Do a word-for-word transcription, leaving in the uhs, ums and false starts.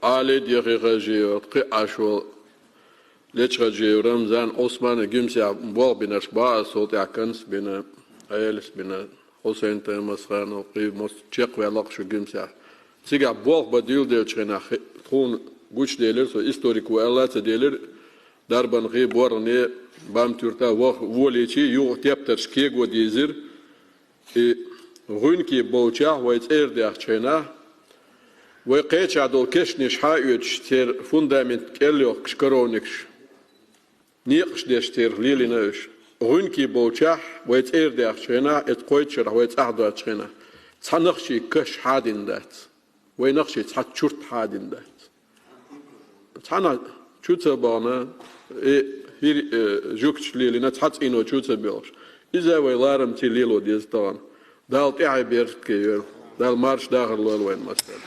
Ӏали Дехи-Хажиев, кхы Ӏаш волу Лечи-Хажиев Рамзан, Ӏусман Гуьмсехь болх бинарш баха ас, цул тӀаьхьа Канс бина, Ӏелас бина, Хьусайн Таймасханов, кхин мос-, чекхваьлла-кх шу Гуьмсехь. Цигахь болх бан дуьйладеллачу хенахь хи-, тхуна гучуделира, со историк ву аьлла а ца делира, дарбан хи боргӀане бам туьрта вах волийчи, юха тептарш кего дийзира. И гӀуьнке болчохь вай цӀера даьхначу хенахь, вай кхечахь долу кешнаш хьаоьцуш, церан фундамент кӀел йохкуш, коровникаш, некъаш деш церах лелийна уьш. ГӀуьнке болчохь вай цӀера даьхначу хенахь, эцу кхойтта шарахь вай цӀахь доцучу хенахь, цхьа нахчий каш хьадина дац. Вай нахчий цхьа чурт хьадина дац. Цхьана чу ца бахана, и хӀир-, э, жуьгташ лелийна, цхьа цӀийно чу ца боьлхуш. Иза вай ларамца лело деза тахана. Дала тӀаьхье беркате йойла. Дала марша дахар лойла вайн массарна.